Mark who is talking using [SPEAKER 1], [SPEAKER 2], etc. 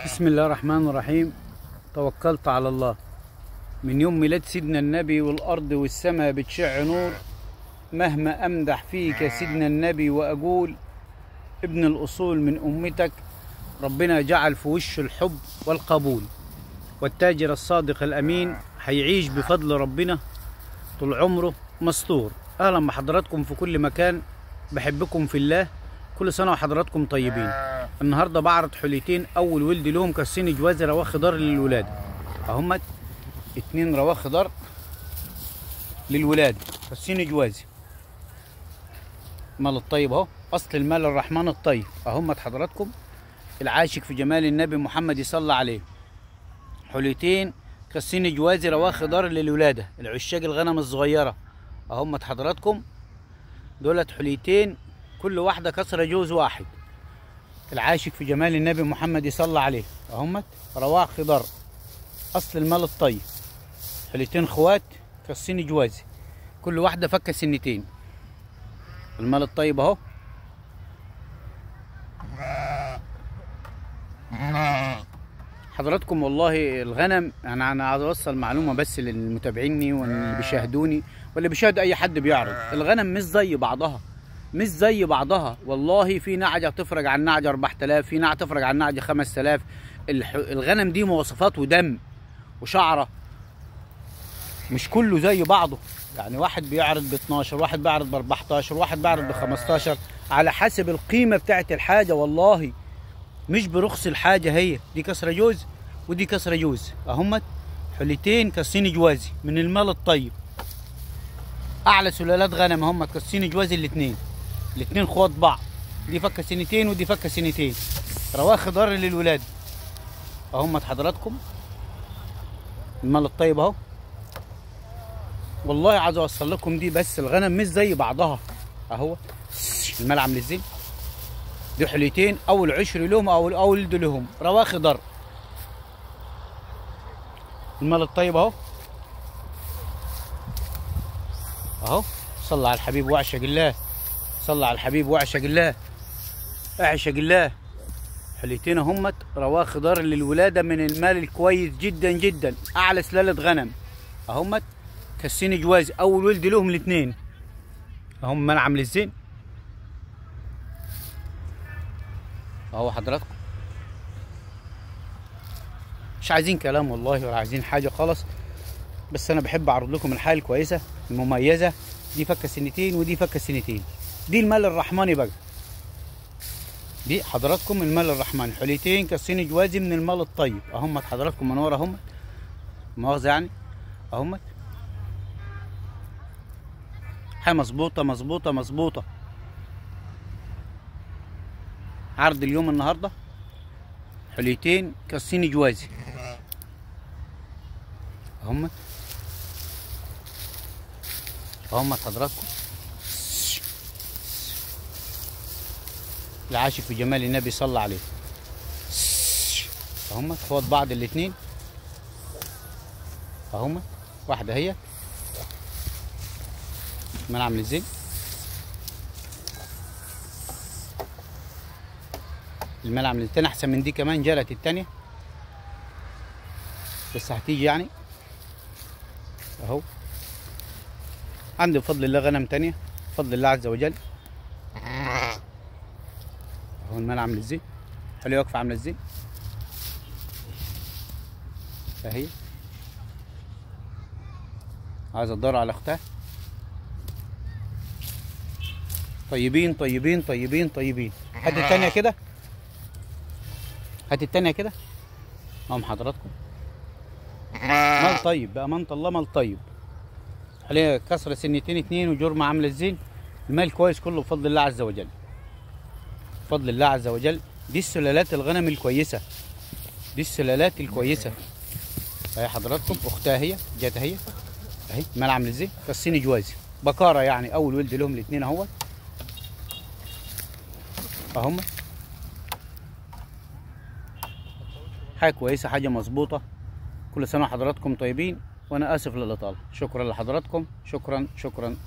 [SPEAKER 1] بسم الله الرحمن الرحيم. توكلت على الله. من يوم ميلاد سيدنا النبي والأرض والسماء بتشع نور، مهما أمدح فيك يا سيدنا النبي وأقول ابن الأصول من أمتك، ربنا جعل في وشه الحب والقبول. والتاجر الصادق الأمين هيعيش بفضل ربنا طول عمره مستور. أهلا بحضراتكم في كل مكان، بحبكم في الله، كل سنة وحضراتكم طيبين. النهارده بعرض حليتين أول ولد لهم كسين جواز رواخ خضار للولاد. أهمت 2 رواخ خضار للولاد كسين جوازي. مال الطيب أهو، أصل المال الرحمن الطيب. أهمت حضراتكم العاشق في جمال النبي محمد يصلى عليه. حليتين كسين جوازي رواخ خضار للولادة، العشاق الغنم الصغيرة. أهمت حضراتكم دولت حليتين كل واحدة كسرة جوز واحد. العاشق في جمال النبي محمد يصلى عليه. اهمت رواخ خضار اصل المال الطيب. حليتين خوات كسين جوازي، كل واحدة فكة سنتين. المال الطيب اهو. حضراتكم والله الغنم، انا عايز اوصل معلومة بس للمتابعيني واللي بيشاهدوني واللي بيشاهد اي حد بيعرض، الغنم مش زي بعضها، مش زي بعضها والله. في نعجة تفرج عن نعجة 4000، في نعجة تفرج عن نعجة 5000. الغنم دي مواصفات ودم وشعره، مش كله زي بعضه. يعني واحد بيعرض ب 12، واحد بيعرض ب 14، واحد بيعرض ب 15، على حسب القيمة بتاعت الحاجة. والله مش برخص الحاجة. هي دي كسره جوز ودي كسره جوز. اهمت حليتين كسين جوازي من المال الطيب، اعلى سلالات غنم. اهمت كسين جوازي الاثنين، الاثنين خوات بعض. دي فكه سنتين ودي فكه سنتين. رواخ خضار للولاد. اهمت حضراتكم المال الطيب اهو. والله عايز اوصل لكم دي، بس الغنم مش زي بعضها. اهو المال عامل ازاي. دي حليتين اول عشر لهم او اول لهم رواخ خضار. المال الطيب اهو اهو. صلى على الحبيب واعشق الله، صلى على الحبيب واعشق الله، اعشق الله. حليتين اهمت رواخ خضار للولاده من المال الكويس جدا جدا، اعلى سلالة غنم. اهمت كسين جواز اول ولد لهم الاثنين. اهم مال عامل الزين اهو. حضراتكم مش عايزين كلام والله ولا عايزين حاجة خالص، بس انا بحب اعرض لكم الحاجة الكويسة المميزة. دي فكه سنتين ودي فكه سنتين. دي المال الرحماني بقى، دي حضراتكم المال الرحماني. حليتين كسين جوازي من المال الطيب. اهمت حضراتكم من ورا اهمت، مؤاخذة يعني، اهمت حاجة مظبوطة مظبوطة مظبوطة. عرض اليوم النهارده حليتين كسين جوازي. اهمت اهمت حضراتكم العاشق في جمال النبي صلى عليه. اهمت خوات بعض الاثنين. اهمت واحدة هي المال عامل ازاي. المال عامل التاني احسن من دي كمان، جرت التانية بس هتيجي يعني اهو. عندي بفضل الله غنم تانية بفضل الله عز وجل. اهو المال عامل ازاي، حلوة واقفة عاملة ازاي اهي. عايزة تدور على اختها. طيبين طيبين طيبين طيبين. هات التانية كده، هات التانية كده. اهم حضراتكم مال طيب بأمانة الله، مال طيب. عليه كسرة سنتين 2 وجرمة عاملة الزين. المال كويس كله بفضل الله عز وجل، بفضل الله عز وجل. دي السلالات الغنم الكويسة، دي السلالات الكويسة. اهي حضراتكم اختها هي جت اهي اهي. مال عامل ازاي، كسين جوازي بكارة يعني، اول ولد لهم الاثنين اهوت. اهم حاجة كويسة، حاجة مظبوطة. كل سنة وحضراتكم طيبين، وانا اسف للاطالة. شكرا لحضراتكم، شكرا شكرا.